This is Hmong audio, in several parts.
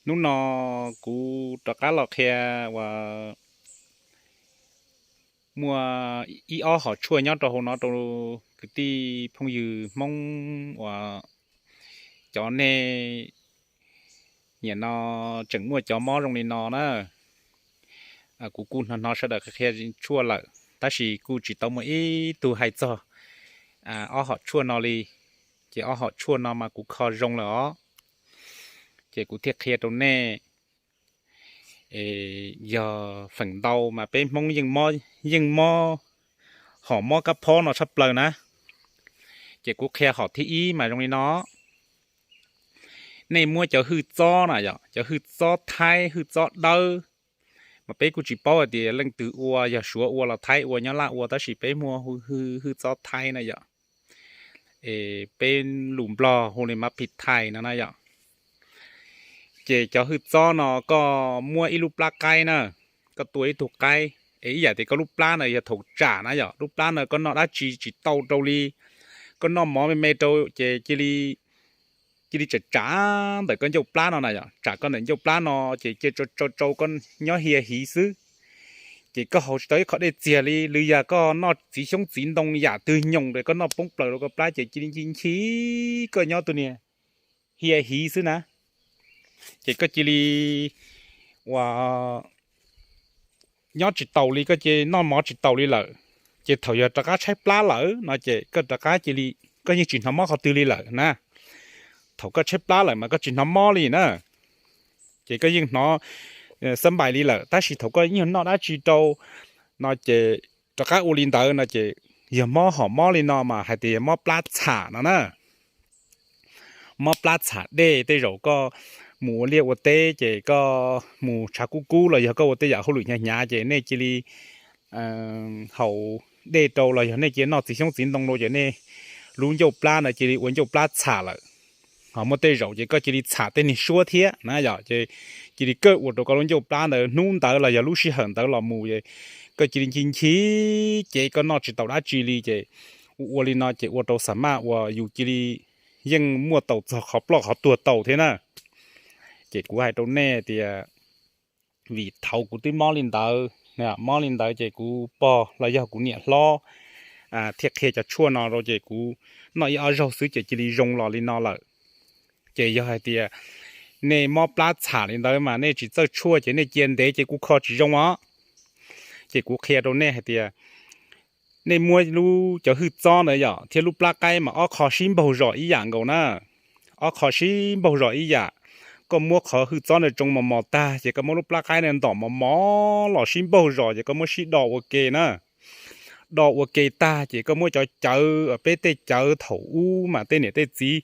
Hnub no kuv rov qab los qhia uas muaj ib ob hom tshuaj nyob rau hauv no rau kwv tij phooj ywg Hmoob uas cov nej nim no tseem muaj cov mob zoo li no na. Kuv kuj hnov hnov sawv daws qhia tshuaj lawm tab sis kuj tsis tau muaj ib tug hais txog ob hom tshuaj no li. Ces ob hom tshuaj no mas kuv kho zoo lawm os, ces kuv thiaj qhia rau nej. Yog feem ntau mas peb Hmoob yeej mob, yeej mob hom mob kab phob no tshaj plaws na. Ces kuv qhia hom thib ib mas zoo li no. Nej muab cov hwj txob na yom, cov hwj txob Thaib, hwj txob dawb, mas peb kuj tsis paub hais tias leej twg ua, yog Suav ua los Thaib ua, Nyab Laj ua, tab sis peb muaj hwj txob Thaib na yom. Peb lus Nplog hu li mas phim thais no na yom. Ces cov hwj txob no koj muab ib lub plab qaib na, koj tua ib tug qaib, es ib yam tias koj lub plab na yog thaum tsam na yom, lub plab na koj noj dab tsi tsis tau rau li, koj noj mov me me rau ces cia li, cia li tsam tsam ntawm koj ncauj plab no na yom, tsam koj ntawm ncauj plab no ces cia tsau tsau koj nyob hia hiv xwb. Ces koj haus tsis tau ib qho dej txiag li, lwm yam koj noj txiv xyoob txiv ntoo yam twg nyoos es koj noj poob plaws rau koj plab ces cia li nchi nchi koj nyob tus niag hia hiv xwb na. Ces koj cia li ua nyob tsis taus li, koj cia li noj mov tsis taus li lawm. Ces thaum yog rov qab tshaib plab lawm no ces koj rov qab cia li, koj yeej tsis hnov mob qhov twg li lawm na. Thaum koj tshaib plab lawm mas koj tsis hnov mob li na, ces koj yeej hnov xab npais li lawm, tab sis thaum koj yeej noj dab tsi rau no ces rov qab ua li ntawd no ces yog mob hom mob li no mas hais tias yog mob plab txham no na. Mob plab txham dej, tej zaum koj mus ua liaj ua teb ces koj mus tshav kub kub los yog koj ua tej yam hauj lwm hnyav hnyav ces nej cia li haus dej rau los yog nej cia li noj txiv xyoob txiv ntoo rau ces nej lub ncauj plab ntawd cia li ua ncauj plab txham lawm. Ho muaj tej zaum ces koj cia li txham tej niag suab thiab na yom, ces cia li kawg ua rau koj lub ncauj plab ntawd hnub ntawd los yog lub sij hawm ntawd los mus es koj cia li nchi nchi ces koj noj tsis tau dab tsi li ces ua ua li no ces ua rau xam maj uas yus cia li yeej muaj tau txog qhov ploj qhov tuag tau thiab na. Ces kuv hais rau nej tias vim thaud kuv twb mob li ntawd, mob li ntawd ces kuv pog los yog kuv niam hlob thiaj qhia cov tshuaj no rau ces kuv noj ib ob zaug xwb ces cia li zoo los li no lawm. Ces yog hais tias nej mob plab txham li ntawd mas nej tsis txawj tshuaj ces nej cia ntev ces kuj kho tsis zoo os. Ces kuv qhia rau nej hais tias nej muab lub cov hwj txob ntawd yom thiab lub plab qaib mas ob qho sib npaug zos ib yam nkaus na. Ob qho sib npaug zos ib yam. Koj muab qhov hwj txob ntawd tsoo mos mos tag ces koj muab lub plab qaib ntawd ntom mos mos los sib npaug zos ces koj muab sib do ua ke na. Do ua ke tag ces koj muab cov cawv, peb tej cawv thaum ub mas tej niam tej txiv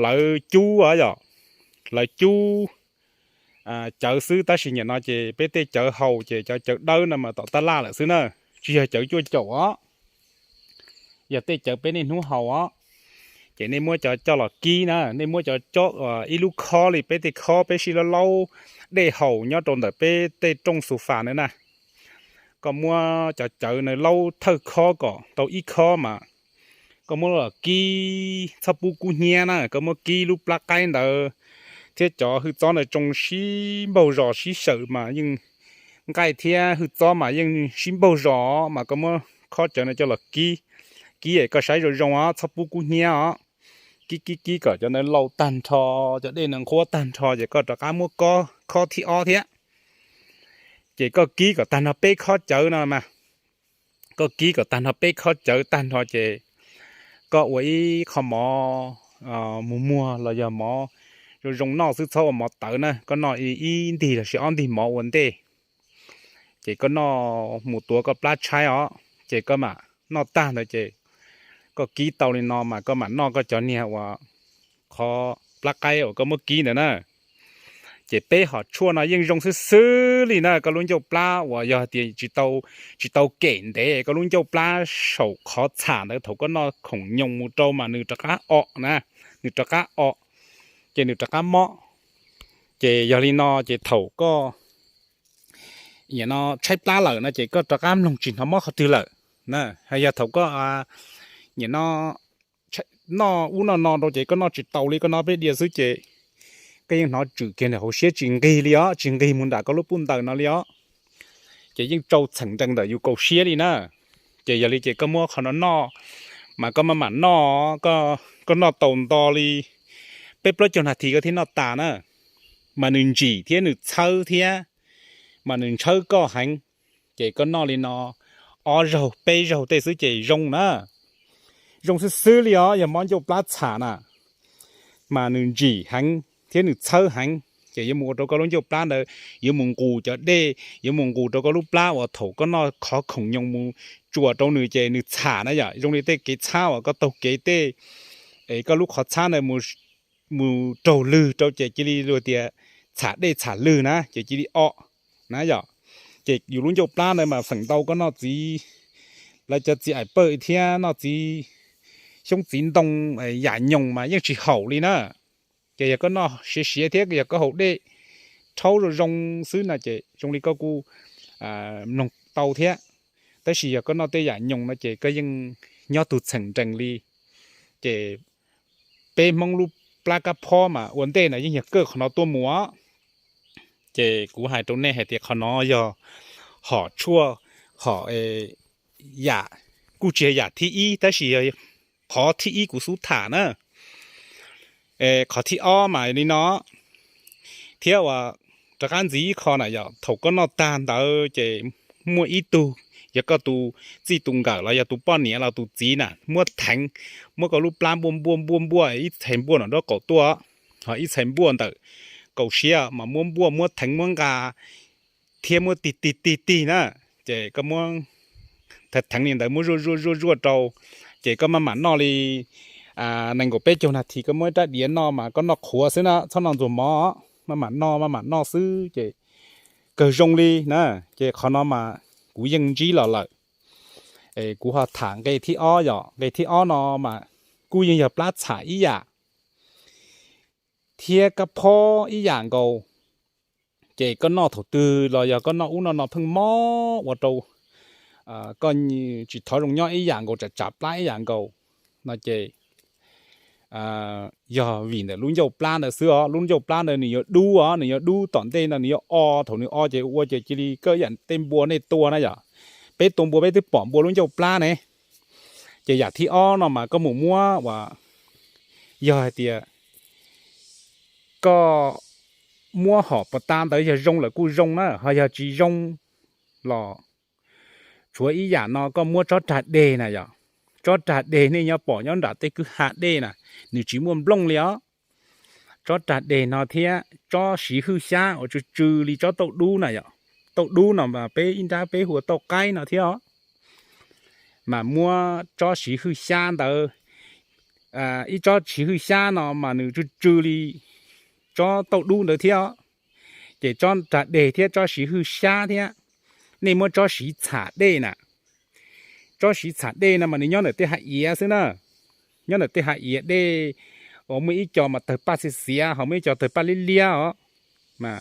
lawv cub yom, lawv cub cawv xwb, tab sis nim no ces peb tej cawv haus ces cov cawv dawb no mas tom tab laj lawm xwb na, tsis yog cawv cuaj caum os, yog tej cawv peb niaj hnub haus os. Ces nej muab cov coj los kib na, nej muab cov coj ib lub khob li peb tej khob peb sib laub laub dej haus nyob rau ntawm peb tej rooj xu fas na na. Koj muab cov cawv na laub thawj khob kom tau ib khob mas koj muab los kib, txhob pub kub hnyiab na, koj muab kib lub plab qaib ntawd thiab cov hwj txob ntawd tsoo sib npaug zos sib sawm mas yeej nqaij thiab hwj txob mas yeej sib npaug zos mas koj muab khob cawv na coj los kib. Kib es koj saib zoo zoo os, txhob pub kub hnyiab os. Kib kib kib kom cov ntawd lau tag nrho, cov dej ntawd nqhuab tag nrho ces koj rov qab muab khob thib ob thiab. Ces koj kib kom tag nrho peb khob cawv no mas, koj kib kom tag nrho peb khob cawv tag nrho ces koj ua ib qho mov mus muag los yog mov zoo zoo noj xwb, txhob ua mov tawv na, koj noj ib ntig los sis ob ntig mov ua ntej. Ces koj noj mus tuav koj plab tshaib os, ces koj mam noj tag ntawd ces koj kib tau li no mas koj mam noj koj cov niag uas qhov plab qaib uas koj muab kib ntawd na. Ces peb hom tshuaj no yeej zoo xwb xwb li na, koj lub ncauj plab uas yog tias tsis tau kem ntev, koj lub ncauj plab saum qhov txham ntawd thaum koj noj khoom nyoos mus rau mas nws rov qab o na, nws rov qab o, ces nws rov qab mob. Ces yog li no ces thaum koj nim no tshaib plab lawm no ces koj rov qab mloog tsis hnov mob qhov twg lawm. Yog thaum koj nim no noj ub noj no rau ces koj noj tsis taus li, koj noj peb diav xwb ces koj yeej hnov tswm kiag ntawm hauv siab tsis nqig li os, tsis nqig mus nram koj lub puj ntaws no li os. Ces yeej tsau txheem nrees ntawm yus kaum siab li na. Ces yog li ces koj muab qhov no noj, mas koj maj mam noj, koj noj tau nto li peb plaub caug nas this koj thiaj noj tas na. Mas nws ntsim thiab nws txhawb thiab, mas nws ntshawb koj heev. Ces koj noj li no ob zaug peb zaug tej xwb ces zoo na. Zoo xwb xwb li os, yog mob ncauj plab txham na, mas nws ntsim heev thiab nws txhawb heev, ces yuav mus ua rau koj lub ncauj plab ntawd yuav mus nqus cov dej, yuav mus nqus rau koj lub plab uas thaum koj noj qhov khoom nyoos mus tsuam rau nws ces nws txham na yom. Zoo li tej kev txhab uas koj taug kev tej, es koj lub qhov txhab ntawd mus raug lwg rau ces cia li luag tias txham dej txham lwg na, ces cia li o na yom. Ces yus lub ncauj plab ntawd mas feem ntau koj noj txiv, lawv cov txiv aim pawj thiab noj txiv xyoob txiv ntoo yam nyoos mas yeej tsis haum li na. Ces yog koj noj siav siav thiab yog koj haus dej rhaub zoo zoo xwb no ces zoo li koj kuj mloog tau thiab. Tab sis yog koj noj tej yam nyoos no ces koj yeej nyob tus txheem nrees li. Ces peb Hmoob lub plab kab phob mas ua ntej no yeej yog kawj qhov no tuaj mus. Ces kuv hais rau nej hais tias qhov no yog hom tshuaj, hom yam, kuj tsis yog yam thib ib tab sis yog qhov thib ib kuv xub tham na. Qhov thib ob mas li no thiab uas rov qab ntxiv ib qho na yog thaum koj noj tag ntawd ces muaj ib tug, yog koj tus txij tus nkawm los yog tus poj niam los tus txiv na muab theev, muab koj lub plab npuaj npuaj npuaj npuaj ib txhais npuaj no nraub qaum tuaj, ho ib txhais npuaj ntawm kaum siab mas muab npuaj muab theev muab nqa thiab muab tig tig tig tig na. Ces koj muab theev li ntawd muab zuaj zuaj zuaj zuaj rau, ces koj maj mam noj li nees nkaum peb caug nas this koj muab ib rab diav noj mas koj noj qhuav xwb na, txhob noj ntxuag mov, maj mam noj maj mam noj xwb ces kawg zoo li na. Ces qhov no mas kuv yeej ntsib los lawm. Kuv ho tham nqe thib ob yom, nqe thib ob no mas kuj yeej yog plab txham ib yam thiab kab phob ib yam nkaus. Ces koj noj thaum twg los yog koj noj ub noj no pheej mob ua rau koj tsis thov zoo nyob ib yam nkaus, tsam tsam plab ib yam nkaus no ces yog vim ntawm lub ncauj plab ntawd xwb os. Lub ncauj plab ntawd nws yuav dub os, nws yuav dub tom ntej no nws yuav o, thaum nws o ces ua ces cia li koj yam tej npua nej tua na yom. Peb tua npua peb twb pom npua lub ncauj plab ne. Ces yam thib ob no mas koj mus muab uas yog hais tias koj muab hom puas tas ntawd yog zoo lawm kuj zoo na, ho yog tsis zoo los tshuav ib yam no koj muab tsob rag deg na yom. Tsob rag deg nej nyob pom nyob nram tej kwj ha dej na, nws tsis muaj nplooj li os. Tsob rag deg no thiab tsob siv hwj xyab uas tsw tsw li tsob tauj dub na yom. Tauj dub no mas peb ib nrab peb hu ua tauj qaib no thiab os. Mas muab tsob siv hwj xyab ntawd, ib tsob siv hwj xyab no mas nws tsw tsw li tsob tauj dub ntawd thiab os. Ces tsob rag deg thiab tsob siv hwj xyab thiab, nej muab tsob siv txham dej na. Tsob siv txham dej no mas nws nyob ntawm tej hav iav xwb na. Nyob ntawm tej hav iav dej uas muaj ib co mas tawg paj xiav xiav, ho muaj ib co tawg paj liab liab os. Mas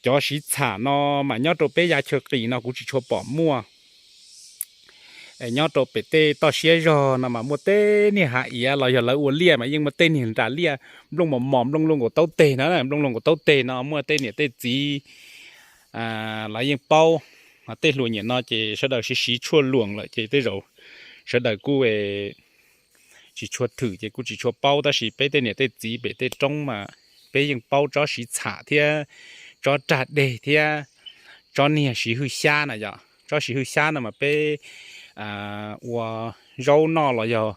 cov siv txham no mas nyob rau peb yav chaw qis no kuv tsis tshua pom muaj. Nyob rau pem tej toj siab zog no mas muaj tej niag hav iav los yog lawv ua liaj mas yeej muaj tej niag nras liaj nplooj mos mos nplooj luaj nkaus taub teg na, nplooj luaj nkaus taub teg no muaj tej niam tej txiv lawv yeej paub. Tej hluas nyiam no ces sawv daws siv siv tshuaj luam lawm ces tej zaum sawv daws kuj tsis tshua thwm ces kuj tsis tshua paub, tab sis peb tej niam tej txiv pem tej roob mas peb yeej paub tsob siv txham thiab tsob rag deg thiab tsob niag siv hwj xyab na yom. Tsob siv hwj xyab no mas peb ua zaub noj los yog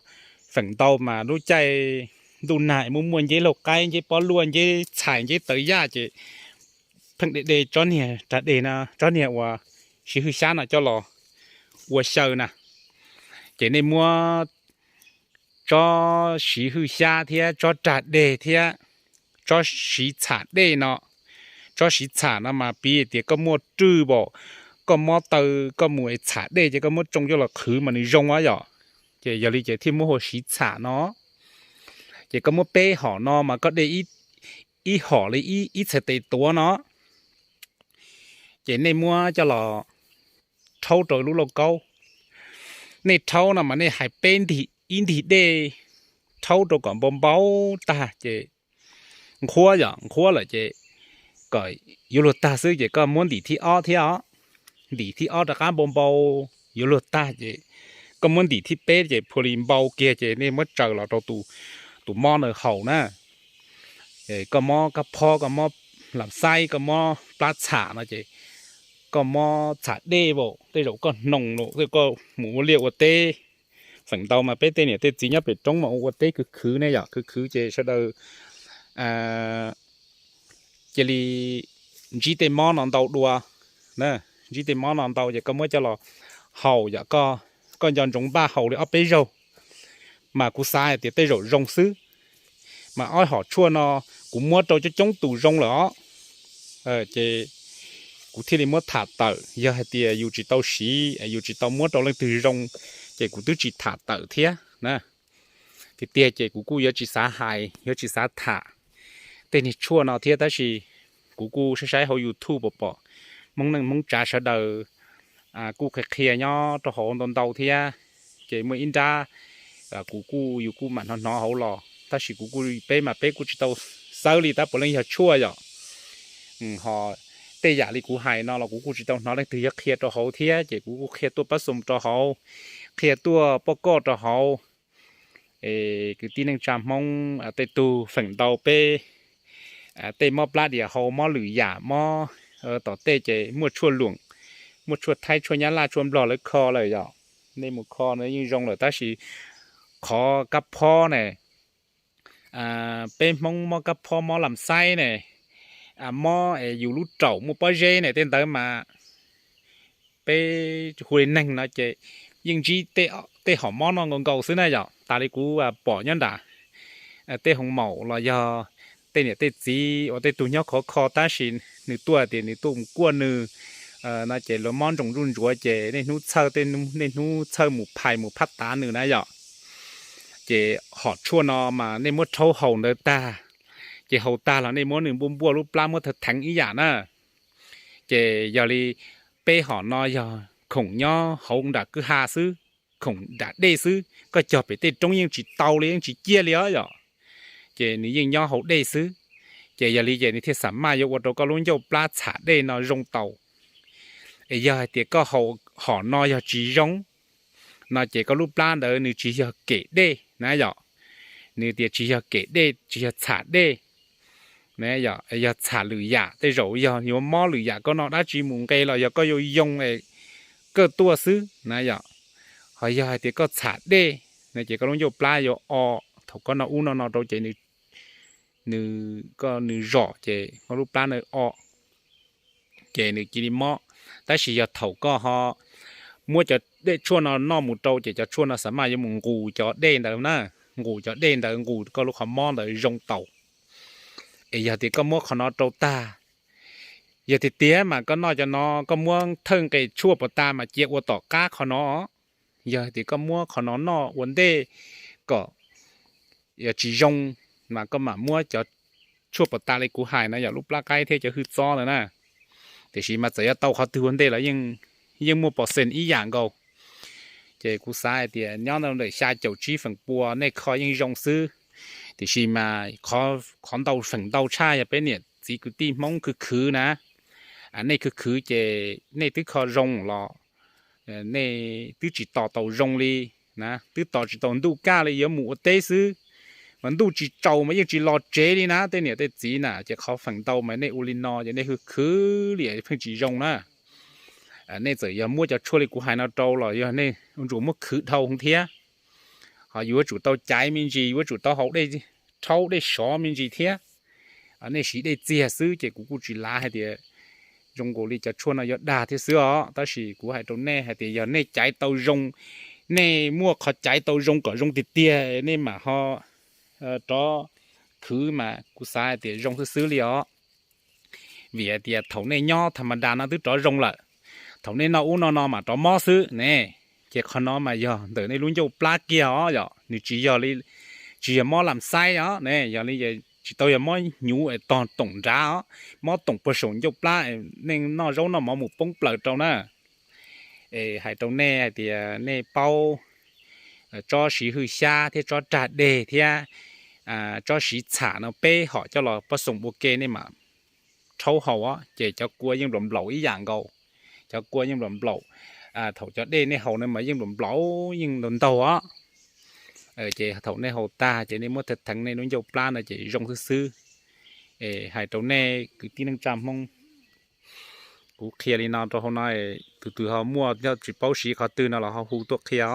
feem ntau mas lub caij ntuj nag muaj muaj nceb laug qaib, nceb pob luaj, nceb txhais, nceb taw yaj ces pheej de de tsob niag rag deg no, tsob niag uas siv hwj xyab no coj los ua xyaw na. Ces nej muab tsob siv hwj xyab thiab tsob rag deg thiab tsob siv txham dej no. Tsob siv txham no mas piv tias koj muaj rwj npaum, koj mob taw, koj mus es txham dej ces koj muab tsoo coj los qhwv mas nws zoo yom. Ces yog li ces thiaj muab hu ua siv txham no. Ces koj muab peb hom no mas koj de ib hom li ib txhais tes tuav no. Ces nej muab coj los rhaub rau lub lauj kaub. Nej rhaub no mas nej hais peb ntig, ib ntig dej rhaub rau kom npau npau tag ces nqhuab yom, nqhuab lawm ces kom yuav luag tag xwb ces koj muab ntim thib ob thiab os, ntim thib ob rov qab npau npau yuav luag tag ces koj muab ntim thib peb ces phua li npau kiag ces nej muab tsaws los rau tus mob na haus na. Koj mob kab phob, koj mob lam xaib, koj mob plab txham no ces koj mob txham dej as, tej zaum koj hnoos los koj mus ua liaj ua teb. Feem ntau mas peb tej niam tej txiv nyob pem roob mas ua ua teb khwv khwv ne yom, khwv khwv ces sawv daws cia li ntsib tej mob no ntau dua. Ntsib tej mob no ntau ces koj muab coj los haus yom, koj nco ntsoov npaj haus li ob peb zaug, mas kuv xav hais tias tej zaum zoo xwb. Mas ob hom tshuaj no kuv muab rau coob coob tus zoo lawm os, ces kuv thiaj li muab tham tawm. Yog hais tias yus tsis tau siv, yus tsis tau muab rau leej twg zoo, ces kuv twb tsis tham tawm thiab na. Tiag tiag ces kuv kuj yuav tsis xav hais, yuav tsis xav tham tej niag tshuaj no thiab, tab sis kuv kuj saib saib hauv YouTube pom pom Hmoob neej Hmoob tsav sawv daws kuj qhia qhia nyob rau hauv ntau ntau thiab. Ces muaj ib nrab kuv kuj, yus kuj mam hnov hnov hauv los, tab sis kuv kuj, peb mas peb kuj tsis tau xawb li tab puas leej yog tshuaj yom. Ho tej yam li kuv hais no los kuv kuj tsis tau hnov leej twg yuav qhia rau hauv thiab, ces kuv kuj qhia tuaj pab xoo rau hauv, qhia tuaj poj koj rau hauv. Es kwv tij neej tsa Hmoob tej tug, feem ntau peb tej mob plab diam hau, mob lwm yam, mob tom tej ces muaj tshuaj Luam, muaj tshuaj Thaib, tshuaj Nyab Laj, tshuaj Nplog lawv kho lawm yom. Nej mus kho no yeej zoo lawm tab sis qhov kab phob ne, peb Hmoob mob kab phob, mob lam xaib ne, mob es yus lub raum muaj pob zeb ne, tej ntawd mas peb hu li neeg no ces yeej ntsib tej hom mob no nkaus nkaus xwb na yom. Tas li kuv pom nyob nram tej hoo maum los yog tej niam tej txiv uas tej tug nyob khov kho tab sis nws tuaj tias nws tuaj mus kuaj nws no ces lawv mob ntsoos zuj ntsuav ces niaj hnub txhawj, niaj hnub txhawj mus phais mus phab tav nws na yom. Ces hom tshuaj no mas nej muab rhaub haus ntawd tag, ces haus tag los nej muab nws npuaj npuaj lub plab, muab theev theev ib yam na. Ces yog li peb hom no yog khoom nyob hauv nram kwj ha xwb, khoom nram dej xwb, koj cog pem tej roob yeej tsis tau li, yeej tsis ciaj li os yom. Ces nws yeej nyob hauv dej xwb. Ces yog li ces nws thiaj xam maj yuav ua rau koj lub ncauj plab txham dej no zoo taus. Es yog hais tias koj haus hom no yog tsis zoo no ces koj lub plab ntawd nws tsis yog kem dej na yom. Nws tias tsis yog kem dej, tsis yog txham dej, yog txham lwm yam. Tej zaum yog yuav mob lwm yam, koj noj dab tsi mus nqe los yog koj yuav yoo es kawj tuaj xwb na yom. Ho yog hais tias koj txham dej no ces koj lub ncauj plab yuav o, thaum koj noj ub noj no rau ces nws, koj nws zom ces koj lub plab na o, ces nws cia li mob. Tab sis yog thaum koj ho muab cov dej tshuaj no noj mus rau ces cov tshuaj no xam maj yuav mus nqus cov dej ntawd na, nqus cov dej ntawd, nqus koj lub qhov mob ntawd zoo taus. Es yog tias koj muab qhov no rau tag, yog tiag tiag mas koj noj cov no, koj muab thawj nqe tshuaj puas tas mas cia ua tom qab qhov no. Yog tias koj muab qhov no noj ua ntej kom yog tsis zoo, mas koj mam muab cov tshuaj puas tas li kuv hais no yog lub plab qaib thiab cov hwj txob ntawd na. Tiam sis mas txawm yuav tau qhov twg ua ntej los yeej muaj pov xees ib yam nkaus. Ces kuv xav hais tias nyob ntawm xya caum tsib feem pua nej kho yeej zoo xwb. Tiam sis mas qhov ntau feem ntau tshaj yog peb niam txiv kwv tij Hmoob khwv khwv na. Nej khwv khwv ces nej twb kho zoo los nej twb tsis tos tau zoo li na, twb tos tsis tau ntuj kaj li, yuav mus ua teb xwb. Mas ntuj tsis tsaus mas yeej tsis los tsev li na tej niam tej txiv na. Ces qhov feem ntau mas nej ua li no ces nej khwv khwv li pheej tsis zoo na. Nej txawm yog muab cov tshuaj li kuv hais no rau los yog nej ua ntsuas muab khwv dhau thiab. Ho yuav tsum tau caiv me ntsis, yuav tsum tau haus dej rhaub dej sov me ntsis thiab. Nej siv dej txiag xwb ces kuv kuj tsis lav hais tias zoo nkaus li cov tshuaj no yuav dag thiab xwb os. Tab sis kuv hais rau nej hais tias yog nej caiv tau zoo, nej muaj qhov caiv tau zoo kom zoo tiag tiag nej mam ho rov khwv mas kuv xav hais tias zoo xwb xwb li os. Vim hais tias thaum nej nyob tha ma da no twb rov zoo lawm, thaum nej noj ub noj no mam rov mob xwb ne. Ces qhov no mas yog ntawm nej lub ncauj plab kiag os yom, nws tsis yog li, tsis yog mob lam xaib os ne, yog li tsis tau yog mob hnyuv es tog toom nrad os, mob toom puag saum ncauj plab, nej noj zaub noj mov mus poob plaws rau na. Es hais rau nej hais tias nej paub tsob siv hwj xyab thiab tsob rag deg thiab tsob siv txham no peb hom coj los poj xoom ua ke nej mam rhaub haus os. Ces cov kua yeej nplaum nplaum ib yam nkaus, cov kua yeej nplaum nplaum. Thaum cov dej nej haus no mas yeej nplaum nplaum yeej ntaug ntaug os. Ces thaum nej haus tag ces nej muab theev nej lub ncauj plab no ces zoo xwb xwb. Hais rau nej kwv tij neej tsa Hmoob, kuv qhia li no rau hauv no, tus twg ho muaj tsis paub siv qhov twg no los ho hu tuaj qhia.